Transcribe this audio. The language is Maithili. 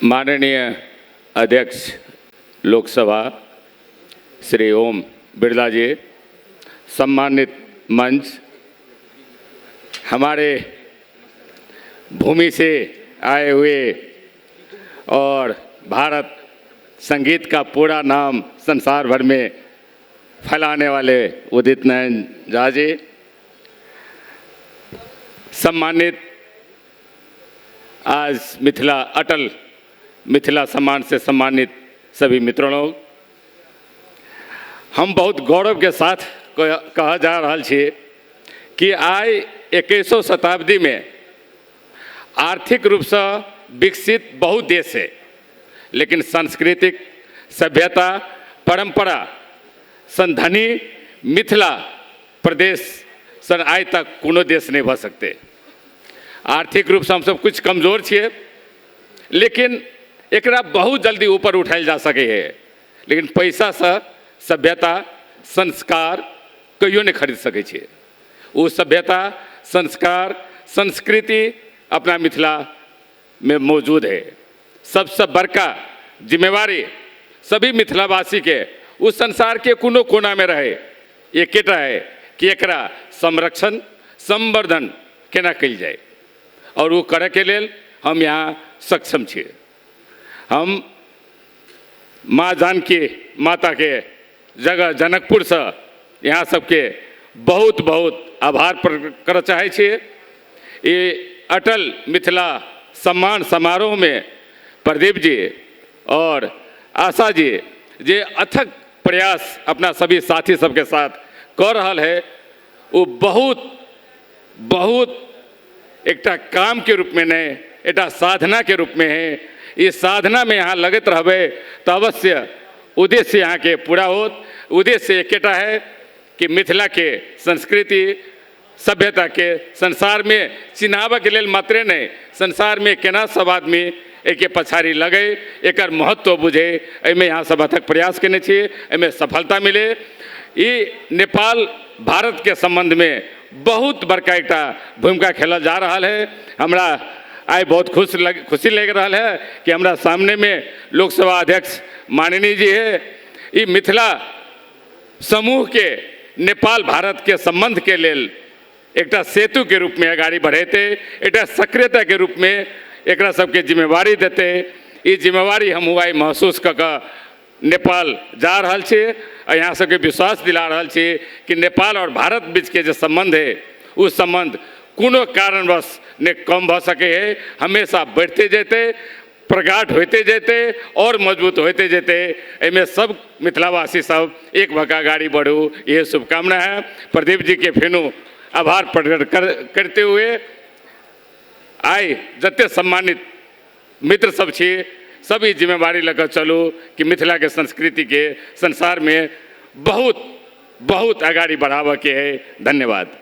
माननीय अध्यक्ष लोकसभा श्री ओम बिरला जी, सम्मानित मंच, हमारे भूमि से आए हुए और भारत संगीत का पूरा नाम संसार भर में फैलाने वाले उदित नारायण झा जी, सम्मानित आज मिथिला अटल मिथिला सम्मान से सम्मानित सभी मित्रों लोग, हम बहुत गौरव के साथ कहा जा रहा छी कि आइ 21 शताब्दी में आर्थिक रूपसँ विकसित बहुत देश है, लेकिन सांस्कृतिक सभ्यता परंपरा सन धनी मिथिला प्रदेश सन आइ तक कोनो देश नहीं भऽ सकते। आर्थिक रूपसँ हमसब कुछ कमजोर छियै, लेकिन एकरा बहुत जल्दी ऊपर उठायल जा सकै है, लेकिन पैसासँ सभ्यता संस्कार कहियो नहि खरीद सकै छियै। ओ सभ्यता संस्कार संस्कृति अपना मिथिलामे मौजूद है। सबसँ बड़का जिम्मेवारी सभी मिथिलावासीके ओ संसारके कोनो कोनामे रहे एकेटा है कि एकरा संरक्षण संवर्धन केना कयल जाय, और वो करैके लेल हम यहाँ सक्षम छी। हम माँ जानकी माताके जगह जनकपुरसँ यहाँ सबके बहुत बहुत आभार प्रकट करऽ चाहै छी। ई अटल मिथिला सम्मान समारोहमे प्रदीप जी और आशा जी जे अथक प्रयास अपना सभी साथी सबके साथ कऽ रहल है, ओ बहुत बहुत एकटा कामके रूपमे नहि, एकटा साधनाके रूपमे है। ई साधनामे अहाँ लगैत रहबै तऽ अवश्य उद्देश्य अहाँके पूरा होत। उद्देश्य एकेटा है कि मिथिलाके संस्कृति सभ्यताके संसारमे चिन्हाबऽके लेल मात्रे नहि, संसारमे केना सब आदमी एहिके पछाड़ी लगै, एकर महत्व बुझै, एहिमे अहाँ सब अथक प्रयास केने छी, एहिमे सफलता मिले। ई नेपाल भारतके सम्बन्धमे बहुत बड़का एकटा भूमिका खेलल जा रहल है। हमरा आइ बहुत खुशी लागि रहल है कि हमरा सामनेमे लोकसभा अध्यक्ष माननीय जी है। ई मिथिला समूहके नेपाल भारतके सम्बन्धके लेल एकटा सेतुके रूपमे अगाडि बढ़ेतै, एकटा सक्रियताके रूपमे एकरा सबके जिम्मेवारी देतै। ई जिम्मेवारी हम आइ महसूस कऽ कऽ नेपाल जा रहल छी आ यहाँ सबके विश्वास दिला रहल छी कि नेपाल और भारत बीचके जे सम्बन्ध है ओ सम्बन्ध कोनो कारणवश नहि कम भऽ सकै है, हमेशा बढ़िते जेतै, प्रगाढ़ होइते जेतै और मजबूत होइते जेतै। एहिमे सब मिथिलावासी सब एक भऽ कऽ अगाडि बढ़ू, इहे शुभकामना है। प्रदीप जी के फेनो आभार प्रकट करते हुए आइ जते सम्मानित मित्र सब छी सब ई जिम्मेवारी लऽ कऽ चलू कि मिथिलाके संस्कृतिके संसारमे बहुत बहुत अगाडि बढ़ाबऽके है। धन्यवाद।